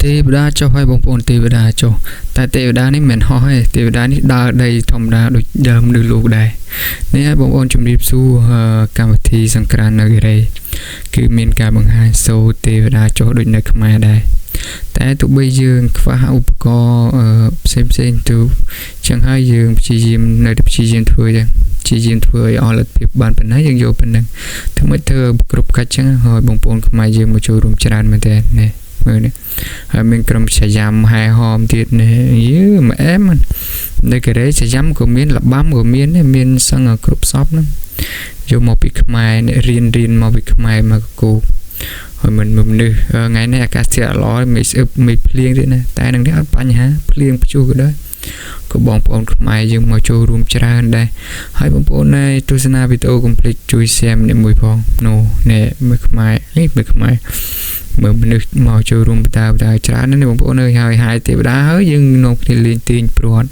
ទេវតាចុះហើយបងប្អូនទេវតាចុះតែទេវតានេះមិនមែនហោះទេទេវតានេះដើរដីធម្មតាដូចដើមមនុស្សលោកដែរនេះហើយបងប្អូនជំរាបសួរកម្មវិធីសង្ក្រាន្តនៅកូរ៉េគឺមានការបង្ហាញសូទេវតាចុះដូចនៅខ្មែរដែរតែទោះបីយើងខ្វះឧបករណ៍ផ្សេងផ្សេងទៅចឹងហើយយើងព្យាយាមនៅតែព្យាយាមធ្វើចឹងព្យាយាមធ្វើឲ្យអស់លទ្ធភាពបានប៉ុណ្ណាយើងយកប៉ុណ្ណឹងធ្វើម៉េចធ្វើគ្រប់កិច្ចចឹងហើយបងប្អូនខ្មែរយើងមកចូលរួមច្រើនមែនតើនេះមើលនេះហើយមានក្រុមឆាយ៉ាំហែហោមទៀតនេះយឺមកអែមនៅកូរ៉េឆាយ៉ាំក៏មានលបាំក៏មានដែរមានសឹងគ្រប់សពហ្នឹងយកមកពីខ្មែរអ្នករៀនរៀនមកពីខ្មែរមកកគោហើយមិនមនុស្សថ្ងៃនេះអាកាសធាតុអត់ល្អមេឃស្អឹបមេឃភ្លៀងទៀតណាតែនឹងនេះអត់បញ្ហាភ្លៀងព្យុះក៏ដោយក៏បងប្អូនខ្មែរយើងមកចូលរួមច្រើនដែរហើយបងប្អូនណែទស្សនាវីដេអូកុំភ្លេចជួយ share ម្នាក់មួយផងនោះនេះមើលខ្មែរនេះមើលខ្មែរមើលមនុស្សមកចូលរួមបតាបតាច្រើនណាស់បងប្អូនអើយហើយហើយទេវតាហើយយើងនាំគ្នាលេងទាញព្រាត់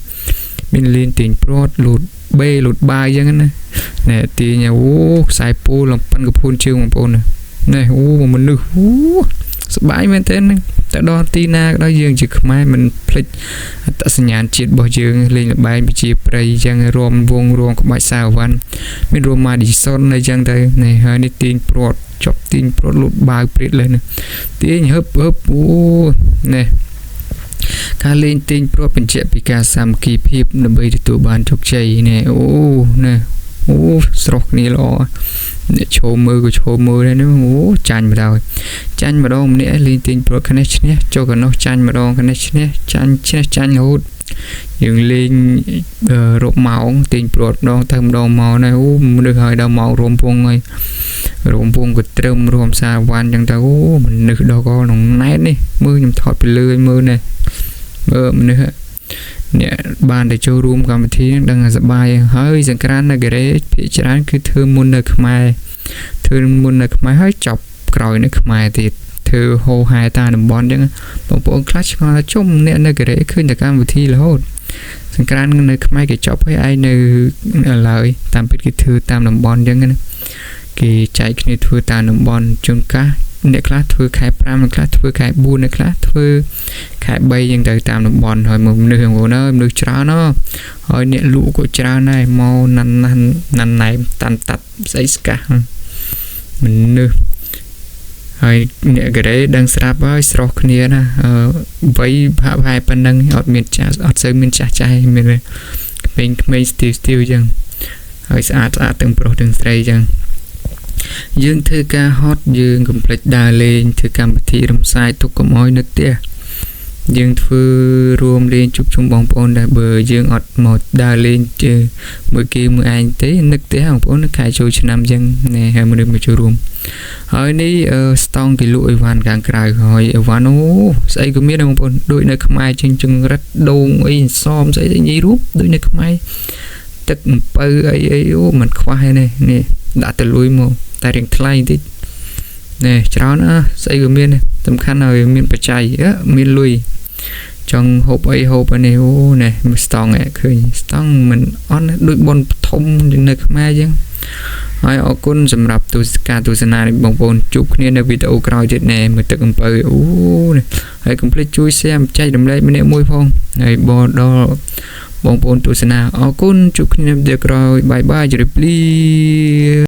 មានលេងទាញព្រាត់លូតបេលូតបាយអញ្ចឹងណាណែទាញអូខ្សែពូលំប៉ិនកភួនជើងបងប្អូននេះអូមនុស្សអូសប្បាយមែនទែនហ្នឹងតែដល់ទីណាក៏ដោយយើងជាខ្មែរមិនភ្លេចអត្តសញ្ញាណជាតិរបស់យើងលេងល្បែងប្រជាប្រិយអញ្ចឹងរួមវងរួមក្បាច់សាវ៉ាន់មានរួមម៉ាឌីសុនអីចឹងទៅនេះហើយនេះទាញព្រាត់ចប់ទាញព្រាត់លូតបាវព្រាតលើនេះទាញហឹបហឹបអូនេះការលេងទាញព្រាត់បញ្ជាក់ពីការសាមគ្គីភាពដើម្បីទទួលបានជោគជ័យនេះអូនេះអូស្រស់គ្នាល្អអ្នកឈោមើលក៏ឈោមើលដែរនេះអូចាញ់ម្ដងចាញ់ម្ដងម្នាក់លេងទាញព្រាត់គ្នាឈ្នះចូលកណោះចាញ់ម្ដងគ្នាឈ្នះចាញ់ឈ្នះចាញ់រហូតយើងលេងរកម៉ោងទាញព្រាត់ម្ដងទៅម្ដងមកនេះអូមនុស្សហើយដល់ម៉ោងរួមពងហើយរួមពងក៏ត្រឹមរួមសាវ៉ាន់ចឹងទៅអូមនុស្សដល់ក៏ក្នុងណែតនេះមើលខ្ញុំថតពីលើឲ្យមើលនេះមើលមនុស្សអ្នកបានទៅចូលរួមកម្មវិធីហ្នឹងដឹងថាសប្បាយហើយសង្ក្រាន្តនៅកូរ៉េភាគច្រើនគឺធ្វើមុននៅខ្មែរធ្វើមុននៅខ្មែរហើយចប់ក្រោយនៅខ្មែរទៀតធ្វើហោហែតាមតំបន់អញ្ចឹងបងប្អូនខ្លះឆ្ងល់ថាជុំអ្នកនៅកូរ៉េឃើញតែកម្មវិធីរហូតសង្ក្រាន្តនៅខ្មែរគេចប់ហើយឯងនៅឡើយតាមពិតគេធ្វើតាមតំបន់អញ្ចឹងណាគេចែកគ្នាធ្វើតាមតំបន់ជួនកាលអ្នកខ្លះធ្វើខែ5អ្នកខ្លះធ្វើខែ4អ្នកខ្លះធ្វើខែ3អញ្ចឹងទៅតាមតំបន់ហើយមកមនុស្សបងប្អូនអើយមនុស្សច្រើនណាស់ហើយអ្នកលក់ក៏ច្រើនដែរមកណាន់ណាន់ណាន់ណែមតាន់តាត់ស្អីស្កាស់មនុស្សហើយអ្នកកូរ៉េដឹងស្រាប់ហើយស្រស់គ្នាណាវ័យហាក់ប្រហែលប៉ុណ្ណឹងអត់មានចាស់អត់សូវមានចាស់ចាស់មានក្មេងក្មេងស្ទីវស្ទីវអញ្ចឹងហើយស្អាតស្អាតទាំងប្រុសទាំងស្រីអញ្ចឹងយើងធ្វើការហត់យើងកុំភ្លេចដើរលេងធ្វើកម្មវិធីរំសាយទុកកុំឲ្យនៅផ្ទះយើងធ្វើរួមលេងជួបជុំបងប្អូនដែរបើយើងអត់មកដើរលេងមួយគេមួយឯងទេនឹកផ្ទះបងប្អូនខែចូលឆ្នាំអញ្ចឹងនេះហើយមនុស្សមកចូលរួមហើយនេះស្តង់គេលក់អីវ៉ាន់ខាងក្រៅហើយអីវ៉ាន់អូស្អីក៏មានដែរបងប្អូនដូចនៅខ្មែរជាងចង្រិតដូងអីសមស្អីនិយាយរួមដូចនៅខ្មែរទឹកអំពៅអីអីអូមិនខ្វះទេនេះនេះដាក់ទៅលុយមកតែរៀងថ្លៃបន្តិចនេះច្រើនណាស់ស្អីក៏មានសំខាន់ឲ្យមានបច្ច័យមានលុយចង់ហូបអីហូបអានេះអូនេះស្តង់ឯងឃើញស្តង់មិនអន់ដូចបនធំនៅខ្មែរអញ្ចឹងហើយអរគុណសម្រាប់ទស្សការទស្សនានេះបងប្អូនជួបគ្នានៅវីដេអូក្រោយទៀតណែមើលទឹកអំពៅអូនេះហើយកុំភ្លេចជួយ share ចែករំលែកម្នាក់មួយផងហើយបដល់បងប្អូនទស្សនាអរគុណជួបគ្នានៅវីដេអូក្រោយបាយបាយជម្រាបលា។